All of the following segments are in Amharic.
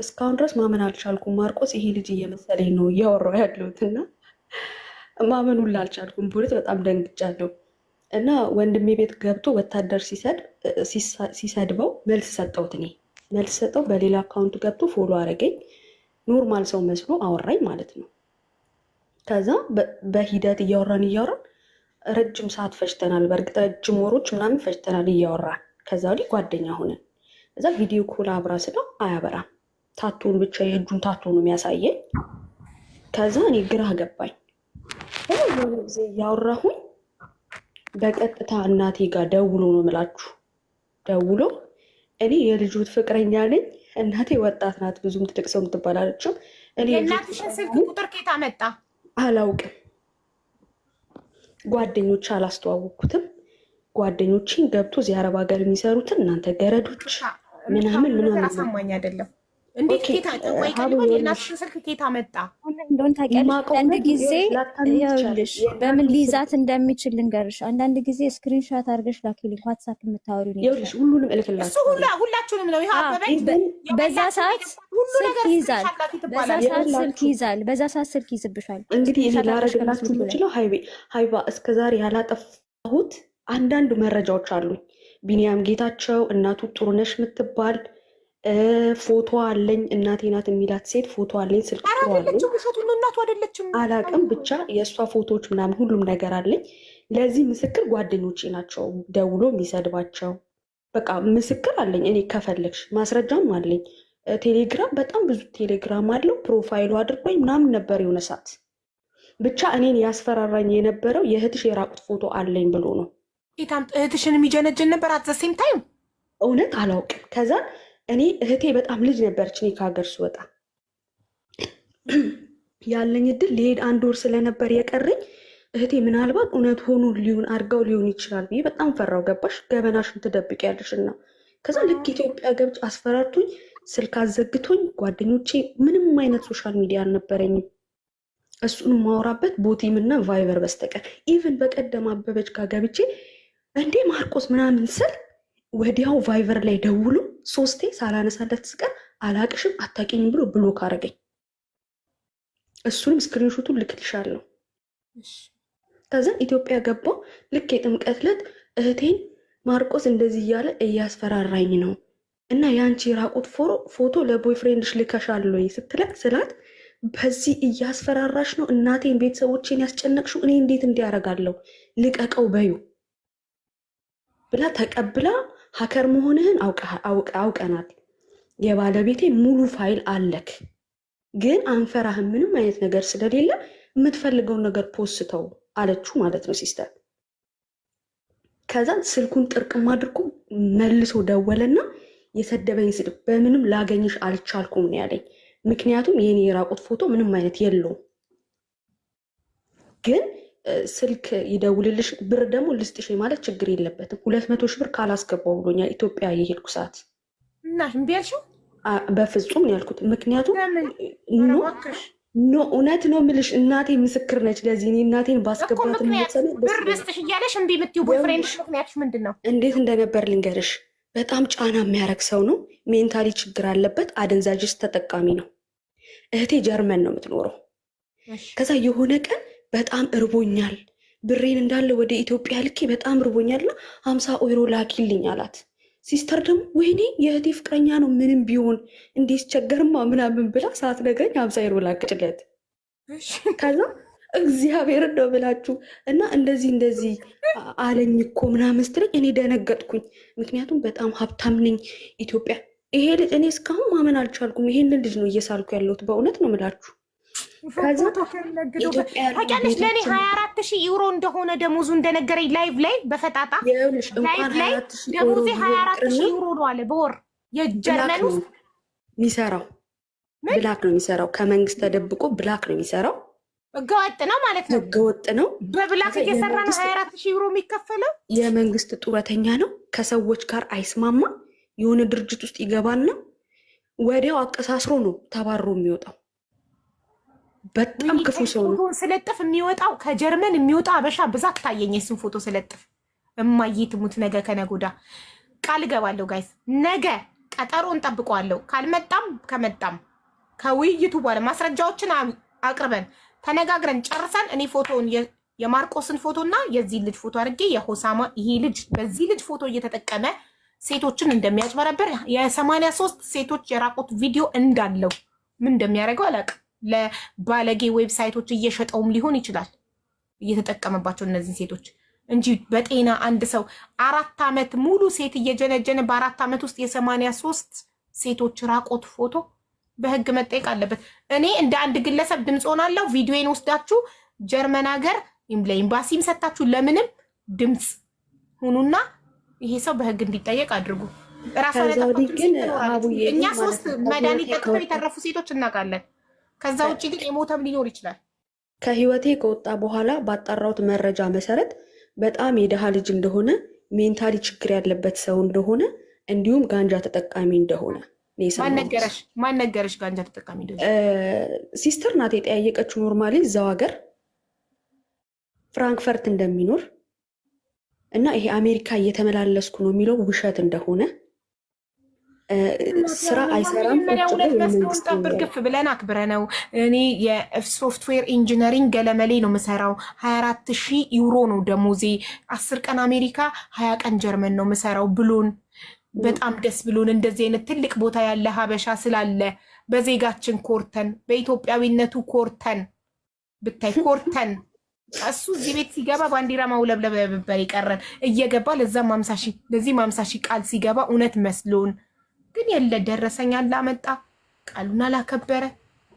እስካሁን ድረስ ማመን አልቻልኩም። ማርቆስ ይሄ ልጅ እየመሰለኝ ነው እያወራሁ ያለሁት እና ማመን ሁላ አልቻልኩም። በእውነት በጣም ደንግጫለሁ። እና ወንድሜ ቤት ገብቶ ወታደር ሲሰድበው መልስ ሰጠሁት። እኔ መልስ ሰጠው። በሌላ account ገብቶ follow አረገኝ። Normal ሰው መስሎ አወራኝ ማለት ነው። ከዛ በሂደት እያወራን እያወራን ረጅም ሰዓት ፈጅተናል። በእርግጥ ረጅም ወሮች ምናምን ፈጅተናል እያወራን። ከዛ ወዲህ ጓደኛ ሆነን እዛ video call አብራ ስለው አያበራም። Tattoo ን ብቻ የእጁን tattoo ነው የሚያሳየኝ። ከዛ እኔ ግራ ገባኝ። የሆነ ጊዜ እያወራሁኝ በቀጥታ እናቴ ጋር ደውሎ ነው የምላችሁ፣ ደውሎ እኔ የልጁት ፍቅረኛ ነኝ። እናቴ ወጣት ናት፣ ብዙም ትልቅ ሰው የምትባል አለችም። እኔ የእናትሽን ስልክ ቁጥር ከየት አመጣ? አላውቅም። ጓደኞች አላስተዋወቅኩትም። ጓደኞችን ገብቶ እዚህ አረብ ሀገር የሚሰሩትን እናንተ ገረዶች ምናምን ምናምን አሳማኝ አይደለም። እንዴት ኬታ ወይ ቀልበል የእናትሽን ስልክ ኬታ መጣ እንደሆነ ታውቂያለሽ። አንዳንድ ጊዜ ይኸውልሽ በምን ሊይዛት እንደሚችል ልንገርሽ። አንዳንድ ጊዜ screenshot አድርገሽ ላኪልኝ ዋትሳፕ የምታወሪው ይኸውልሽ፣ ሁሉንም እልክላችሁ እሱ ሁላችሁንም ነው። ይኸው አበበች በዛ ሰዓት ስልክ ይይዛል፣ በዛ ሰዓት ስልክ ይይዛል፣ በዛ ሰዓት ስልክ ይይዝብሻል። እንግዲህ እኔ ላረግላችሁ የምችለው ሀይባ እስከዛሬ ያላጠፋሁት አንዳንድ መረጃዎች አሉኝ። ቢኒያም ጌታቸው እናቱ ጥሩነሽ የምትባል ፎቶ አለኝ። እናቴ ናት የሚላት ሴት ፎቶ አለኝ፣ ስልክ ቁጥሩ አለኝ። እናቱ አይደለችም አላቅም፣ ብቻ የእሷ ፎቶዎች ምናምን ሁሉም ነገር አለኝ። ለዚህ ምስክር ጓደኞቼ ናቸው ደውሎ የሚሰድባቸው። በቃ ምስክር አለኝ እኔ፣ ከፈለግሽ ማስረጃም አለኝ። ቴሌግራም በጣም ብዙ ቴሌግራም አለው። Profile ኡ አድርጎኝ ምናምን ነበር የሆነ ሰዓት። ብቻ እኔን ያስፈራራኝ የነበረው የእህትሽ የራቁት ፎቶ አለኝ ብሎ ነው። እህትሽን የሚጀነጅን ነበር at the same time። እውነት አላውቅም። ከዛ እኔ እህቴ በጣም ልጅ ነበረች። እኔ ከሀገር ስወጣ ያለኝ እድል ሊሄድ አንድ ወር ስለነበር የቀረኝ እህቴ ምናልባት እውነት ሆኖ ሊሆን አድርገው ሊሆን ይችላል ብዬ በጣም ፈራው። ገባሽ? ገበናሽን ትደብቂያለሽ እና ከዛ ልክ ኢትዮጵያ ገብቼ አስፈራርቶኝ ስልክ አዘግቶኝ ጓደኞቼ ምንም አይነት social media አልነበረኝም። እሱን የማወራበት ቦቲም እና ቫይበር በስተቀር። Even በቀደም አበበች ጋር ገብቼ እንዴ ማርቆስ ምናምን ስል ወዲያው ቫይበር ላይ ደውሎ ሶስቴ ሳላነሳለት ስቀር አላቅሽም አታውቂኝም ብሎ block አደረገኝ። እሱንም screenshot ኡን ልክልሻለሁ። ከዛ ኢትዮጵያ ገባው። ልክ የጥምቀት ዕለት እህቴን ማርቆስ እንደዚህ እያለ እያስፈራራኝ ነው እና የአንቺ የራቁት ፎቶ ለ boyfriend ሽ ልከሻል ወይ ስትላት ስላት በዚህ እያስፈራራሽ ነው እናቴን ቤተሰቦቼን ያስጨነቅሽው፣ እኔ እንዴት እንዲያደርጋለሁ ልቀቀው በዩ ብላ ተቀብላ hacker መሆንህን አውቀናል፣ የባለቤቴ ሙሉ ፋይል አለክ፣ ግን አንፈራህም ምንም አይነት ነገር ስለሌለ የምትፈልገውን ነገር ፖስተው አለችው ማለት ነው sister። ከዛ ስልኩን ጥርቅም አድርጎ መልሶ ደወለና የሰደበኝ ስድብ በምንም ላገኝሽ አልቻልኩም ነው ያለኝ። ምክንያቱም የኔ የራቁት ፎቶ ምንም አይነት የለውም፣ ግን ስልክ ይደውልልሽ ብር ደግሞ ልስጥሽ ማለት ችግር የለበትም። 200,000 ብር ካላስገባው ብሎኛል። ኢትዮጵያ የሄድኩ ሰዓት እና እምቢ አልሽው? በፍጹም ነው ያልኩት። ምክንያቱም no እውነት ነው የምልሽ፣ እናቴ ምስክር ነች ለዚህ። እኔ እናቴን ባስገባት ብር ልስጥሽ እያለሽ እምቢ የምትይው boyfriend ሽ ምክንያትሽ ምንድን ነው? እንዴት እንደነበር ልንገርሽ። በጣም ጫና የሚያደርግ ሰው ነው። Mentally ችግር አለበት። አደንዛዥ ተጠቃሚ ነው። እህቴ ጀርመን ነው የምትኖረው። ከዛ የሆነ ቀን በጣም እርቦኛል፣ ብሬን እንዳለ ወደ ኢትዮጵያ ልኬ በጣም እርቦኛልና 50 ዩሮ ላኪልኝ አላት። Sister ደግሞ ወይኔ የእህቴ ፍቅረኛ ነው ምንም ቢሆን እንዲህ ሲቸገርማ ምናምን ብላ ሳትነግረኝ 50 ዩሮ ላከችለት። ከዛ እግዚአብሔርን ነው ብላችሁ እና እንደዚህ እንደዚህ አለኝ እኮ ምናምን ስትለኝ እኔ ደነገጥኩኝ። ምክንያቱም በጣም ሀብታም ነኝ ኢትዮጵያ። ይሄ ልጅ እኔ እስካሁን ማመን አልቻልኩም። ይሄንን ልጅ ነው እየሳልኩ ያለሁት፣ በእውነት ነው የምላችሁ። ታውቂያለሽ ለእኔ 24,000 ዩሮ እንደሆነ ደሞዙ እንደነገረኝ live ላይ በፈጣጣ live ላይ ደሞዜ 24,000 ዩሮ ነው አለ በወር የጀርመን ውስጥ የሚሰራው black ነው የሚሰራው። ከመንግስት ተደብቆ black ነው የሚሰራው። ህገወጥ ነው ማለት ነው። ህገወጥ ነው። በ black እየሰራ ነው 24,000 ዩሮ የሚከፈለው። የመንግስት ጡረተኛ ነው። ከሰዎች ጋር አይስማማም። የሆነ ድርጅት ውስጥ ይገባና ወዲያው አቀሳስሮ ነው ተባሮ የሚወጣው። በጣም ክፉ ሰው ነው። ፎቶን ስለጥፍ የሚወጣው ከጀርመን የሚወጣው አበሻ ብዛት ታየኝ። የሱን ፎቶ ስለጥፍ እማዬ ትሙት ነገ ከነገ ወዲያ ቃል እገባለሁ guys፣ ነገ ቀጠሮ እንጠብቀዋለሁ። ካልመጣም ከመጣም ከውይይቱ በኋላ ማስረጃዎችን አቅርበን ተነጋግረን ጨርሰን እኔ ፎቶውን የማርቆስን ፎቶ እና የዚህ ልጅ ፎቶ አድርጌ የሆሳማ ይሄ ልጅ በዚህ ልጅ ፎቶ እየተጠቀመ ሴቶችን እንደሚያጭበረብር የ83 ሴቶች የራቁት ቪዲዮ እንዳለው ምን እንደሚያደርገው አላውቅም። ለባለጌ website ኦች እየሸጠውም ሊሆን ይችላል እየተጠቀመባቸው እነዚህን ሴቶች እንጂ በጤና አንድ ሰው 4 ዓመት ሙሉ ሴት እየጀነጀነ በ4 ዓመት ውስጥ የ83 ሴቶች ራቁት ፎቶ በህግ መጠየቅ አለበት። እኔ እንደ አንድ ግለሰብ ድምፅ ሆናለሁ። ቪዲዮን ወስዳችሁ ጀርመን ሀገር ለኤምባሲም ሰታችሁ ለምንም ድምፅ ሁኑና ይሄ ሰው በህግ እንዲጠየቅ አድርጉ። ራሷን ግን አቡዬ እኛ ሶስት መድኃኒት ጠጥተው የተረፉ ሴቶች እናውቃለን። ከዛ ውጭ ግን የሞተም ሊኖር ይችላል። ከህይወቴ ከወጣ በኋላ ባጣራሁት መረጃ መሰረት በጣም የድሃ ልጅ እንደሆነ፣ mentally ችግር ያለበት ሰው እንደሆነ፣ እንዲሁም ጋንጃ ተጠቃሚ እንደሆነ ነው ማን የሰማሁት። ነገረሽ? ማን ነገረሽ ጋንጃ ተጠቃሚ እንደሆነ? Sister ናት የጠያየቀችው። Normally እዛው ሀገር ፍራንክፈርት እንደሚኖር እና ይሄ አሜሪካ እየተመላለስኩ ነው የሚለው ውሸት እንደሆነ፣ ስራ አይሰራም፣ መጀመሪያ ቁጭ ብሎ እውነት መስሎን የመንግስት ነው ጠብር የሚበላው። ግፍ ብለን አክብረ ነው። እኔ የ software engineering ገለመሌ ነው የምሰራው። 24 ሺህ ዩሮ ነው ደሞዜ። 10 ቀን አሜሪካ፣ 20 ቀን ጀርመን ነው የምሰራው ብሎን በጣም ደስ ብሎን እንደዚህ አይነት ትልቅ ቦታ ያለ ሀበሻ ስላለ በዜጋችን ኮርተን፣ በኢትዮጵያዊነቱ ኮርተን፣ ብታይ ኮርተን እሱ እዚህ ቤት ሲገባ ባንዲራ ማውለብለብ ነበር የቀረን። እየገባ ለዛም 50,000 ለዚህም 50,000 ቃል ሲገባ እውነት መስሎን ግን የለ ደረሰኝ አላመጣ፣ ቃሉን አላከበረ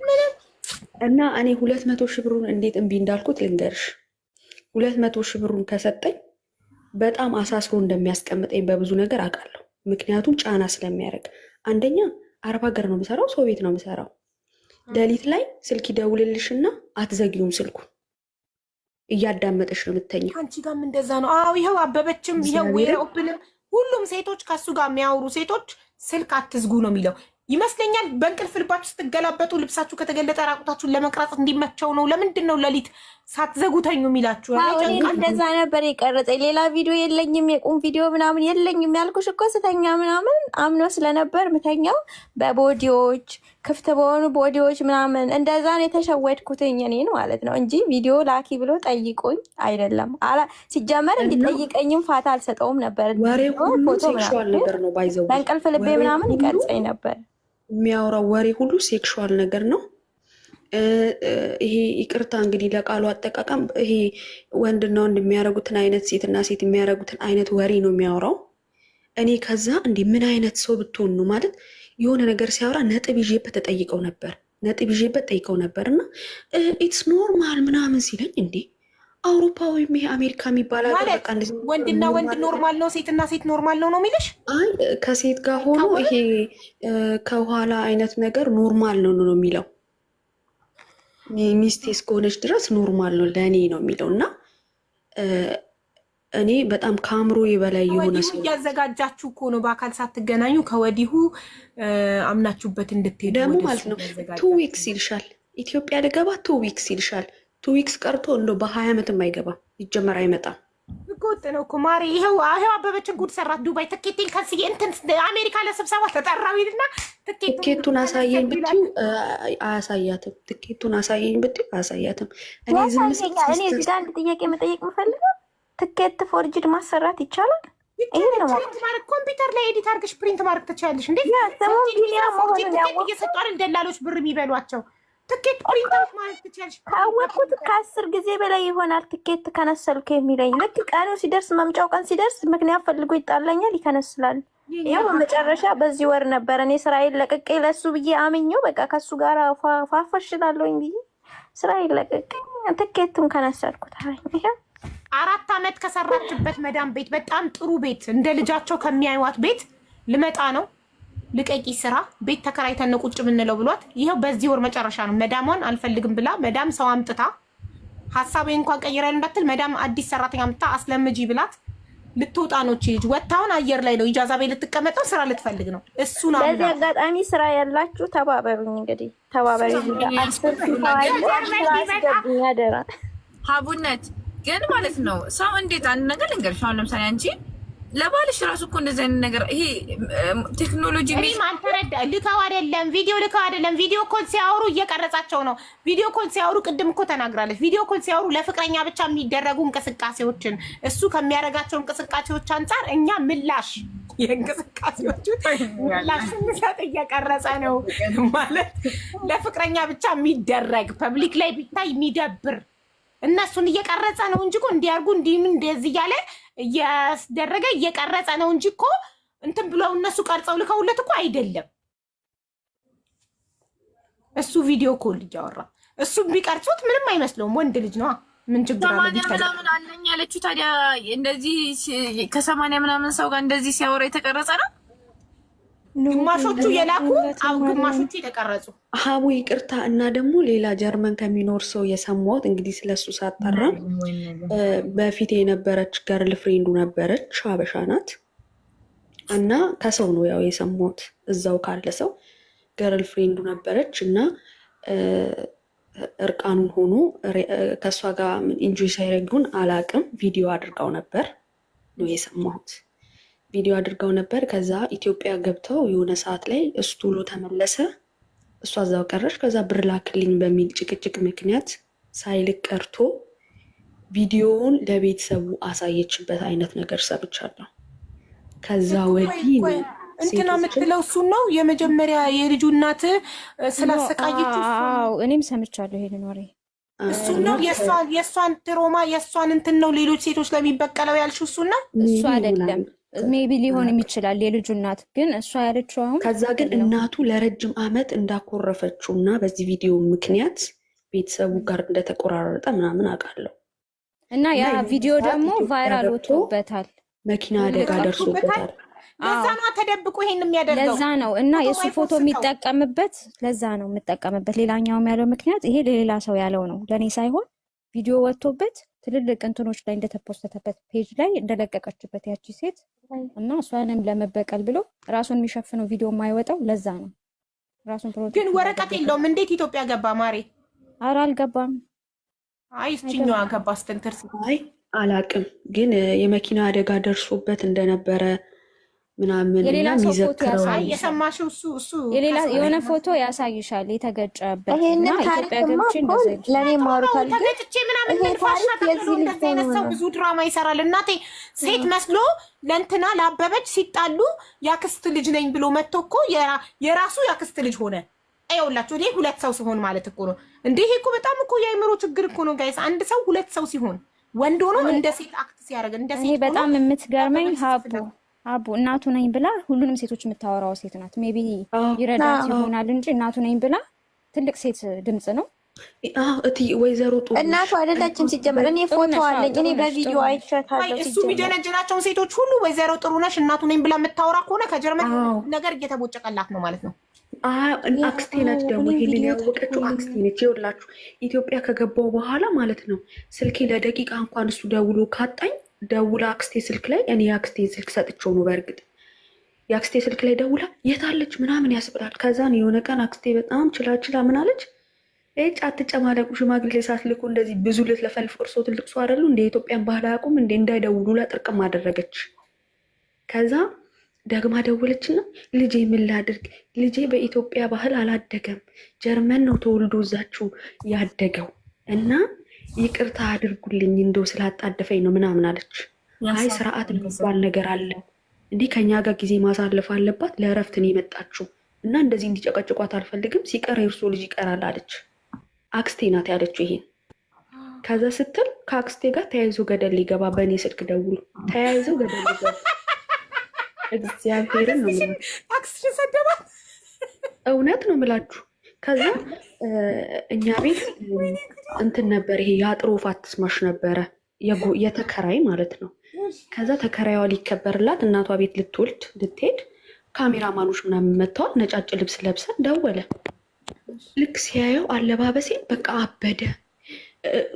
ምንም። እና እኔ 200,000 ብሩን እንዴት እምቢ እንዳልኩት ልንገርሽ። 200,000 ብሩን ከሰጠኝ በጣም አሳስሮ እንደሚያስቀምጠኝ በብዙ ነገር አውቃለሁ። ምክንያቱም ጫና ስለሚያደርግ፣ አንደኛ አረብ ሀገር ነው የምሰራው፣ ሰው ቤት ነው የምሰራው። ሌሊት ላይ ስልክ ይደውልልሽና አትዘጊውም፣ ስልኩን እያዳመጠሽ ነው የምተኛው። አንቺ ጋርም እንደዛ ነው። አዎ ይኸው አበበችም ይኸው እግዚአብሔርን ኦፕንም ሁሉም ሴቶች ከሱ ጋር የሚያወሩ ሴቶች ስልክ አትዝጉ ነው የሚለው ይመስለኛል። በእንቅልፍ ልባችሁ ስትገላበጡ ልብሳችሁ ከተገለጠ ራቁታችሁን ለመቅረጽ እንዲመቸው ነው። ለምንድን ነው ሌሊት ሳትዘጉ ተኙ የሚላችሁ? ኧረ አዎ እኔን ይጨንቃል። እንደዛ ነበር የቀረጸኝ። ሌላ ቪዲዮ የለኝም፣ የቁም ቪዲዮ ምናምን የለኝም ያልኩሽ እኮ ስተኛ ምናምን አምኖ ስለነበር ምተኛው በ body ዎች፣ ክፍት በሆኑ body ዎች ምናምን እንደዛ ነው የተሸወድኩትኝ እኔን ማለት ነው እንጂ ቪዲዮ ላኪ ብሎ ጠይቆኝ አይደለም። ሲጀመር እና እንዲጠይቀኝም ፋታ አልሰጠውም ነበር። ወሬ ቪዲዮ ሁሉ ፎቶ sexual ምናምን ነገር ነው by the way። በእንቅልፍ ልቤ ወሬ ምናምን ሁሉ ይቀርጸኝ ነበር። የሚያወራው ወሬ ሁሉ sexual ነገር ነው። ይሄ ይቅርታ እንግዲህ ለቃሉ አጠቃቀም፣ ይሄ ወንድና ወንድ የሚያደርጉትን አይነት፣ ሴትና ሴት የሚያደርጉትን አይነት ወሬ ነው የሚያወራው። እኔ ከዛ እንዲህ ምን አይነት ሰው ብትሆን ነው ማለት የሆነ ነገር ሲያወራ ነጥብ ይዤበት ተጠይቀው ነበር ነጥብ ይዤበት ጠይቀው ነበር እና it's normal ምናምን ሲለኝ እንዴ አውሮፓ ወይም ይሄ አሜሪካ የሚባል ሀገር ማለት በቃ እንደዚህ ወንድና ወንድ normal normal ነው፣ ሴትና ሴት normal ነው ነው የሚልሽ? አይ ከሴት ጋር ሆኖ አይቃወምም። ይሄ ከኋላ አይነት ነገር normal ነው ነው የሚለው። ሚስቴ እስከሆነች ድረስ normal ነው ለእኔ ነው የሚለው። እና እኔ በጣም ከአእምሮ በላይ የሆነ ከወዲሁ ሰው ነው። እያዘጋጃችሁ እኮ ነው። በአካል ሳትገናኙ ከወዲሁ አምናችሁበት እንድትሄዱ ደግሞ ወደ ማለት እሱ ነው two እያዘጋጃችሁ weeks ነው። ይልሻል። ኢትዮጵያ ልገባ 2 weeks ይልሻል። 2 weeks ቀርቶ እንደው በ20 ዓመትም አይገባም፣ ይጀመር አይመጣም። ህገወጥ ነው እኮ ማሬ። ይኸው ይኸው አበበችን ጉድ ሰራት። ዱባይ ትኬቴን ከስዬ እንትን አሜሪካ ለስብሰባ ተጠራው ይልና ትኬቱን ትኬቱን አሳየኝ ከንሰል ይላል። ብትይው አያሳያትም። ትኬቱን አሳየኝ ብትይው አያሳያትም። እኔ ዝም ስል ያሳየኛል። እኔ sister እዚህ ጋር አንድ ጥያቄ መጠየቅ የምፈልገው ትኬት forged ማሰራት ይቻላል? ይሄን ይቻላል። ነው print ማድረግ፣ ኮምፒውተር ላይ edit አድርገሽ print ማድረግ ትችያለሽ። እንዴ ያ ስሙን forged ቪዛ ቢኒያም forged መሆኑን ትኬት ያወቅኩት እየሰጡ አይደል ደላሎች ብር የሚበሏቸው? ትኬት print out ማለት ትችያለሽ። ካወቅኩት ከ10 ጊዜ በላይ ይሆናል። ትኬት ከነሰልኩ የሚለኝ ልክ ቀኑ ሲደርስ፣ መምጫው ቀን ሲደርስ ምክንያት ፈልጎ ይጣላኛል፣ ይከነስላል። የኛ ይኸው በመጨረሻ በዚህ ወር ነበር እኔ ስራዬን ለቅቄ ለሱ ብዬ አምኜው በቃ ከሱ ጋር ፏፈሽ እላለሁኝ ብዬ ስራዬን ለቅቄ ትኬቱን ከነሰልኩት አለኝ። ይኸው 4 ዓመት ከሰራችበት መዳም ቤት፣ በጣም ጥሩ ቤት፣ እንደ ልጃቸው ከሚያዩዋት ቤት ልመጣ ነው፣ ልቀቂ ስራ፣ ቤት ተከራይተን ነው ቁጭ የምንለው ብሏት፣ ይኸው በዚህ ወር መጨረሻ ነው መዳሟን አልፈልግም ብላ መዳም ሰው አምጥታ፣ ሀሳቤ እንኳን ቀይራል እንዳትል፣ መዳም አዲስ ሰራተኛ አምጥታ አስለምጂ ብላት ልትወጣ ነው። እቺ ልጅ ወጥታውን አየር ላይ ነው፣ ኢጃዛ ቤት ልትቀመጥ ነው፣ ስራ ልትፈልግ ነው። እሱን በዚህ አምና አጋጣሚ ስራ ያላችሁ ተባበሩኝ፣ እንግዲህ ተባበሩኝ። እዚህ ጋር 10,000 ሰው አለ። ጀርመን ስራ ቢመጣ አስገቡኝ አደራ። ሀቡነት ግን ማለት ነው ሰው እንዴት አንድ ነገር ልንገርሽ። አሁን ለምሳሌ አንቺ ለባልሽ ራሱ እኮ እንደዚህ አይነት ነገር ይሄ ቴክኖሎጂ እኔም አልተረዳ። ልከው አይደለም፣ ቪዲዮ ልከው አይደለም። Video call ሲያወሩ እየቀረጻቸው ነው። Video call ሲያወሩ ቅድም እኮ ተናግራለች። Video call ሲያወሩ ለፍቅረኛ ብቻ የሚደረጉ እንቅስቃሴዎችን፣ እሱ ከሚያደርጋቸው እንቅስቃሴዎች አንጻር እኛ ምላሽ የእንቅስቃሴዎቹ ምላሽ ስንሰጥ እየቀረጸ ነው ማለት፣ ለፍቅረኛ ብቻ የሚደረግ public ላይ ቢታይ የሚደብር እነሱን እየቀረጸ ነው እንጂ እኮ እንዲያርጉ እንዲህ እንደዚህ እያለ እያስደረገ እየቀረጸ ነው እንጂ እኮ እንትን ብለው እነሱ ቀርጸው ልከውለት እኮ አይደለም። እሱ video call እያወራ እሱ ቢቀርጹት ምንም አይመስለውም። ወንድ ልጅ ነዋ። ምን ችግር አለ? 80 ምናምን አለኝ ያለችው ታዲያ እንደዚህ ከ80 ምናምን ሰው ጋር እንደዚህ ሲያወራ የተቀረጸ ነው። ግማሾቹ የላኩ አው ግማሾቹ የተቀረጹ። ሀቡ ይቅርታ። እና ደግሞ ሌላ ጀርመን ከሚኖር ሰው የሰማሁት፣ እንግዲህ ስለሱ ሳጣራ በፊት የነበረች girlfriend ኡ ነበረች፣ ሀበሻ ናት። እና ከሰው ነው ያው የሰማሁት፣ እዛው ካለ ሰው። Girlfriend ኡ ነበረች እና እርቃኑን ሆኖ ከእሷ ጋር enjoy ሳይረጉን አላቅም፣ ቪዲዮ አድርገው ነበር ነው የሰማሁት። ቪዲዮ አድርገው ነበር። ከዛ ኢትዮጵያ ገብተው የሆነ ሰዓት ላይ እሱ ቶሎ ተመለሰ፣ እሷ እዛው ቀረች። ከዛ ብር ላክልኝ በሚል ጭቅጭቅ ምክንያት ሳይልክ ቀርቶ ቪዲዮውን ለቤተሰቡ አሳየችበት አይነት ነገር ሰምቻለሁ። ከዛ ወዲህ ነው እንትና የምትለው እሱን ነው የመጀመሪያ የልጁ እናት ስላሰቃየችው። አዎ፣ እኔም ሰምቻለሁ ይሄንን ወሬ። እሱን ነው የእሷን trauma፣ የእሷን እንትን ነው ሌሎች ሴቶች ለሚበቀለው ያልሽው እሱን ነው። እሱ አይደለም፣ maybe ሊሆንም ይችላል። የልጁ እናት ግን እሷ ያለችው አሁን ከዛ ግን እናቱ ለረጅም ዓመት እንዳኮረፈችው እና በዚህ ቪዲዮ ምክንያት ቤተሰቡ ጋር እንደተቆራረጠ ምናምን አውቃለሁ። እና ያ ቪዲዮ ደግሞ viral ወጥቶበታል። መኪና አደጋ ደርሶበታል። ለዛ ነው ተደብቆ ይሄን የሚያደርገው። ለዛ ነው እና የእሱ ፎቶ የሚጠቀምበት፣ ለዛ ነው የምጠቀምበት። ሌላኛውም ያለው ምክንያት ይሄ ለሌላ ሰው ያለው ነው፣ ለእኔ ሳይሆን፣ ቪዲዮ ወጥቶበት ትልልቅ እንትኖች ላይ እንደተፖስተተበት፣ page ላይ እንደለቀቀችበት ያቺ ሴት እና እሷንም ለመበቀል ብሎ ራሱን የሚሸፍነው ቪዲዮ የማይወጣው ለዛ ነው። ራሱን protect ግን ወረቀት የለውም። እንዴት ኢትዮጵያ ገባ ማሬ? ኧረ አልገባም። አይ፣ እስችኛዋ ገባ ስትንትር። አይ፣ አላቅም፣ ግን የመኪና አደጋ ደርሶበት እንደነበረ ምናምን የሌላ እና ሰው ፎቶ የሚዘክረው ያሳይሻል። የሰማሽው እሱ የሌላ የሆነ ፎቶ ያሳይሻል የተገጨበት እና ይሄንን ኢትዮጵያ ታሪክማ ገብቼ እኮ እንደዛ ለእኔ ማውሩታል፣ ግን ተገጭቼ ምናምን ይሄ ምን ፋሽና ታሪክ የዚህ ተብሎ ልጅ እንደዚህ አይነት ሰው ነው። ብዙ ድራማ ይሰራል። እናቴ፣ ሴት መስሎ ለእንትና ላበበች ሲጣሉ ያክስት ልጅ ነኝ ብሎ መጥቶ እኮ የራሱ ያክስት ልጅ ሆነ። ይኸውላችሁ እኔ ሁለት ሰው ሲሆን ማለት እኮ ነው እንዴ! ይሄ እኮ በጣም እኮ የአእምሮ ችግር እኮ ነው guys። አንድ ሰው ሁለት ሰው ሲሆን፣ ወንድ ሆኖ እንደ ሴት act ሲያደርግ፣ እንደ እኔ ሴት ሆኖ በጣም የምትገርመኝ ላበበች ሀቡ ስትፍለግ ሀቡ እናቱ ነኝ ብላ ሁሉንም ሴቶች የምታወራው ሴት ናት። Maybe ይረዳት ይሆናል እንጂ እናቱ ነኝ ብላ ትልቅ ሴት ድምፅ ነው። እቲ ወይዘሮ ጥሩ እናቱ አይደለችም ሲጀመር። እኔ ፎቶ ጥሩነሽ፣ አዎ፣ አለኝ። እኔ ጥሩነሽ፣ በቪዲዮ ጥሩነሽ። ወይ አይቻታለሁ እሱ ሲጀመር። የሚጀነጅናቸውን ሴቶች ሁሉ ወይዘሮ ጥሩነሽ እናቱ ነኝ ብላ የምታወራ ከሆነ ከጀርመን ነገር እየተቦጨቀላት ነው ማለት ነው። አክስቴ ናት ደግሞ ይሄንን ያወቀችው አክስቴ ነች። ይኸውላችሁ ኢትዮጵያ ከገባው በኋላ ማለት ነው ስልኬ ለደቂቃ እንኳን እሱ ደውሎ ካጣኝ ደውላ አክስቴ ስልክ ላይ፣ እኔ የአክስቴን ስልክ ሰጥቼው ነው በእርግጥ፣ የአክስቴ ስልክ ላይ ደውላ የታለች ምናምን ያስብላል። ከዛን የሆነ ቀን አክስቴ በጣም ችላ ችላ ምን አለች? እጭ አትጨማለቁ፣ ሽማግሌ ሳትልኩ እንደዚህ ብዙ ልትለፈልፍ፣ እርሶ ትልቅ ሰው አይደሉ እንደ የኢትዮጵያን ባህል አያውቁም እንደ እንዳይደውሉ ለጥርቅም አደረገች። ከዛ ደግማ ደወለችና ልጄ ምን ላድርግ? ልጄ በኢትዮጵያ ባህል አላደገም፣ ጀርመን ነው ተወልዶ እዛችሁ ያደገው እና ይቅርታ አድርጉልኝ እንደው ስላጣደፈኝ ነው ምናምን አለች። አይ፣ ስርዓት የሚባል ነገር አለ፣ እንዲህ ከኛ ጋር ጊዜ ማሳለፍ አለባት፣ ለእረፍት ነው የመጣችው እና እንደዚህ እንዲጨቀጭቋት አልፈልግም፣ ሲቀር የእርሶ ልጅ ይቀራል አለች። አክስቴ ናት ያለችው ይሄን። ከዛ ስትል ከአክስቴ ጋር ተያይዞ ገደል ሊገባ በእኔ ስልክ ደውሉ ተያይዘው ገደል ሊገባ፣ እግዚአብሔርን ነው የምላችሁ። አክስትሽን ሰደባት። እውነት ነው የምላችሁ። ከዛ እኛ ቤት እንትን ነበር፣ ይሄ የአጥሮ አትስማሽ ነበረ፣ የተከራይ ማለት ነው። ከዛ ተከራይዋ ሊከበርላት እናቷ ቤት ልትወልድ ልትሄድ ካሜራማኖች ምናምን መጥተዋል። ነጫጭ ልብስ ለብሰን ደወለ። ልክ ሲያየው አለባበሴን በቃ አበደ።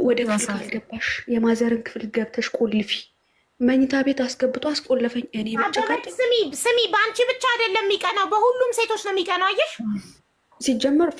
ወደ ክፍል ካልገባሽ የማዘርን ክፍል ገብተሽ ቆልፊ፣ መኝታ ቤት አስገብቶ አስቆለፈኝ። እኔ አበበች ብጨቃጨቅ ስሚ ስሚ፣ በአንቺ ብቻ አይደለም የሚቀናው፣ በሁሉም ሴቶች ነው የሚቀናው። አየሽ። ሲጀመር